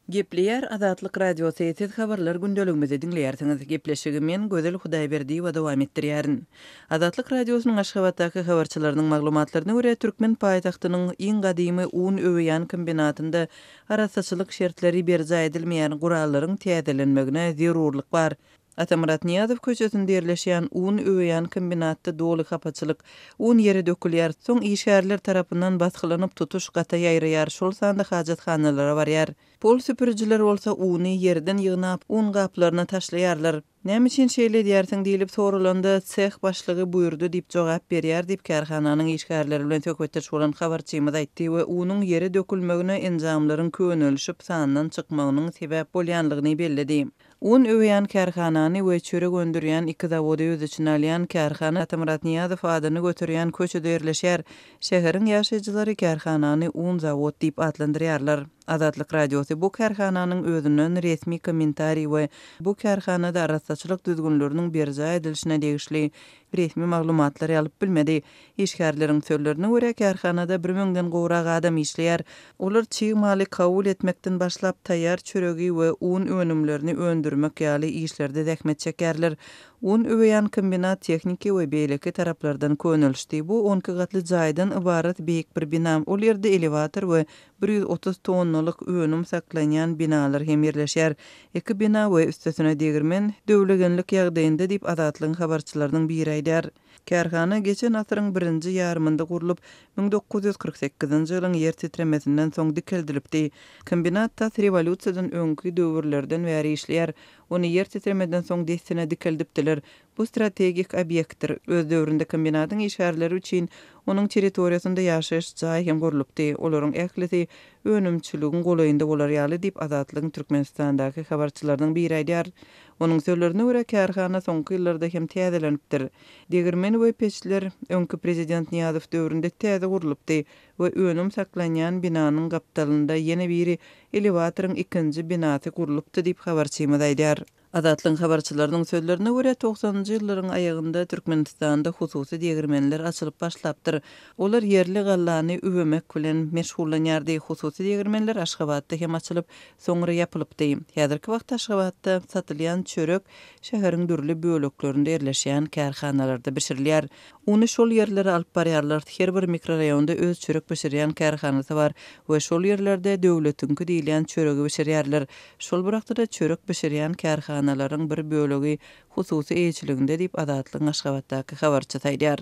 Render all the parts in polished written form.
Gepleýär Azatlyk Radiosy, Siz Habarlar gündeligimizi diňleýärsiňiz. Gepleşigi men, Gözel Hudaýberdiýewa dowam etdirýärin. Azatlyk Radiosynyň Aşgabatdaky habarçylarynyň maglumatlaryna görä, türkmen paýtagtynyň iň gadymy un öweýän kombinatynda arassaçylyk şertleri berjaý edilmeýän gurallaryň täzelenmegine zerurlyk bar. Atamyrat Nyýazow köçesinde ýerleşýän un öweýän kombinatda doly hapaçylyk. Un ýere dökülýär, soň işgärler tarapyndan basgylanyp tutuş gata ýaýraýar, şol sanda hajathanalara barýar. Pol süpürijiler bolsa uny ýerden ýygnap, un gaplaryna taşlaýarlar. Näme üçin şeýle edýärsiň diýlip soralanda, seh başlygy buýurdy diýip jogap berýär diýip, kärhananyň işgärleri bilen söhbetdeş bolan habarçymyz aýtdy we unuň ýere dökülmegine enjamlaryň könelişip, sandan çykmagynyň sebäp bolýanlygyny belledi. Un öweýän kärhanany we çörek öndürýän iki zawody öz içine alýan kärhana Atamyrat Nyýazow adyny göterýän köçede ýerleşýär. Şäheriň ýaşaýjylary kärhanany un zawod diýip atlandyrýarlar. Azatlyk Radiosy bu kärhananyň özünden resmi kommentariý we bu kärhanada arassaçylyk düzgünleriniň berjaý edilişine degişli resmi maglumatlary alyp bilmedi. Işgärleriň sözlerine görä, kärhanada bir müňden gowrak adam işleýär. Olar çig maly kabul etmekden başlap, taýýar çöregi we un önümlerini öndürmek ýaly işlerde zähmet çekýärler. Un öweýän kombinat tehniki we beýleki taraplardan könelişdi. Bu on iki gatly jaýdan ybarat beýik bir bina. Ol ýerde elewator we 130 tonnalyk önüm saklanýan binalar hem ýerleşýär. Iki bina we üstesine degirmen döwlegenlik ýagdaýynda diýip, Azatlygyň habarçylarynyň biri aýdýar. Kärhana geçen asyryň birinji ýarymynda gurlup, 1948-nji ýylyň ýer titremesinden soň dikeldilipdi. Kombinat tas rewolýusiýadan öňki döwürlerden bäri işleýär. Ony ýer titremeden soň dessine dikeldipdiler. Bu strategik obýektdir. Öz döwründe kombinatyň işgärleri üçin onuň territoriýasynda ýaşaýyş jaý hem gurlupdy. Olaryň ählisi önümçiligiň golaýynda bolar ýaly diýip, Azatlygyň Türkmenistandaky habarçylarynyň biri aýdýar. Onuň sözlerine görä, kärhana soňky ýyllarda hem täzelenipdir. Degirmen we peçler öňki prezident Nyýazow döwründe täze gurlupdy we önüm saklanýan binanyň gapdalynda ýene biri elewatoryň ikinji binasy gurlupdy diýip, habarçymyz aýdýar. Azatlygyň habarçylarynyň sözlerine görä, togsanynjy ýyllaryň aýagynda Türkmenistanda hususy degirmenler açylyp başlapdyr. Olar ýerli gallany üwemek bilen meşgullanýardy. Hususy degirmenler Aşgabatda hem açylyp, soňra ýapylypdy. Häzirki wagtda Aşgabatda satylýan çörek şäheriň dürli böleklerinde ýerleşýän kärhanalarda bişirilýär. Uny şol ýerlere alyp barýarlar. Her bir mikroraýonda öz çörek bişirýän kärhanasy bar we şol ýerlerde döwletiňki diýilýän çöregi bişirýärler. Şol bir wagtda-da çörek bişirýän kärhanalaryň bir bölegi hususy eýeçiliginde diýip, Azatlygyň Aşgabatdaky habarçysy aýdýar.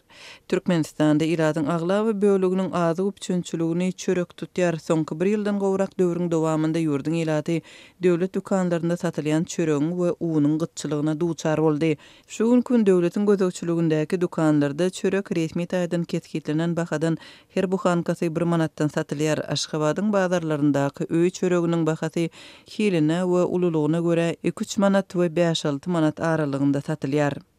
Türkmenistanda ilatyň aglaba böleginiň azyk üpjünçiligini çörek tutýar. Soňky bir ýyldan gowrak döwrüň dowamynda ýurduň ilaty döwlet dükanlarynda satylýan çöregiň we unuň gytçylygyna duçar boldy. Şu günki gün döwletiň gözegçiligindäki dükanlarda çörek resmi taýdan kesgitlenen bahadan her buhankasy bir manatdan satylýar. Aşgabadyň bazarlaryndaky öý çöreginiň bahasy hiline we ululygyna görä iki-üç manat we bäş-alty manat aralygynda satylýar.